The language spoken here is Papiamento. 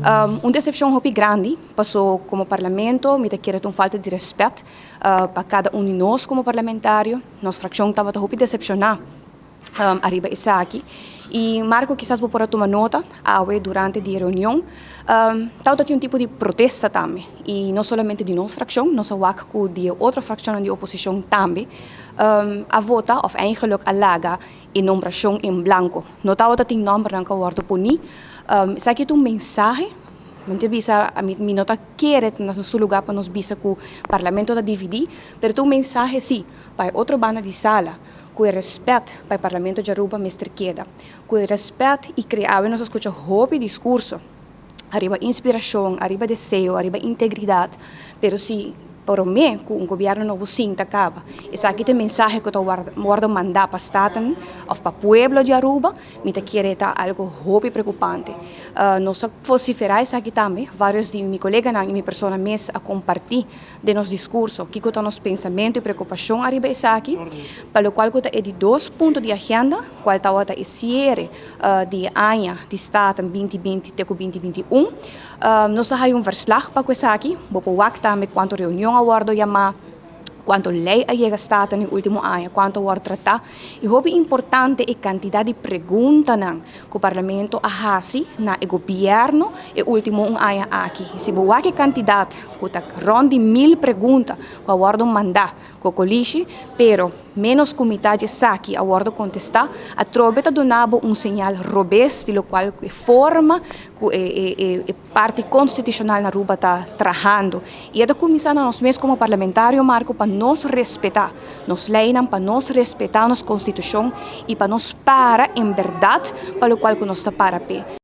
Un decepcion hopi grandi, paso como parlamento, mi ta kere un falta di respet pa cada un di nos como parlamentario. Nos fraccion tabata hopi decepciona ariba esaki. Y Marco, kisas bo por a tuma nota, awe durante di reunion, tabata un tipo di protesta tambe. Y no solamente di nos fraccion, nos a wak cu di otro fraccion di oposicion tambe, a vota of eigenlijk a laga e nombracion in blanco. No tabatin nomber cu a wordo poni. Esaki ta un mensahe? Mi ta bisa, mi no ta kere na su lugar pa nos bisa cu parlamento ta dividi, pero un mensahe si, pa otro banda di sala, cu respet pa parlamento di Aruba mester keda, cu respet y crea, nos a scucha hopi discurso, ariba inspiracion, ariba deseo, ariba integridad, pero si prome cu un gobierno nobo sinta caba, esaki ta e mensahe cu ta wordo manda pa Staten of pa pueblo di Aruba, mi ta kere ta algo hopi preocupante. Nos a vocifera esaki tambe, varios di mi coleganan y mi persona mes a comparti den nos discurso, kico ta nos pensamento y preocupacion ariba esaki, pa locual cu ta e di dos punto di agenda, cual tabata e cierre di aña di Staten 2020 te 2021. Nos a haya un verslag pa esaki, bo por wak tambe cuanto reunion a wordo yama, cuanto ley a yega Staten den ultimo aña, cuanto a wordo trata. Y hopi importante e cantidad di preguntanan cu parlamento a hasi na e gobierno e ultimo un aña aki. Si bo wak e cantidad, cu ta rond di 1000 pregunta cu a wordo manda cu colishi, pero menos cu mitar di esaki a wordo contesta, atrobe ta dunabo un señal robes di locual e forma cu e parti constitucional na Aruba ta trahando. Y ta cuminsa na nos mes como parlamentario, Marco, pa nos respeta nos leynan, pa nos respeta nos constitucion y pa nos para en berdad pa locual cu nos ta para pe.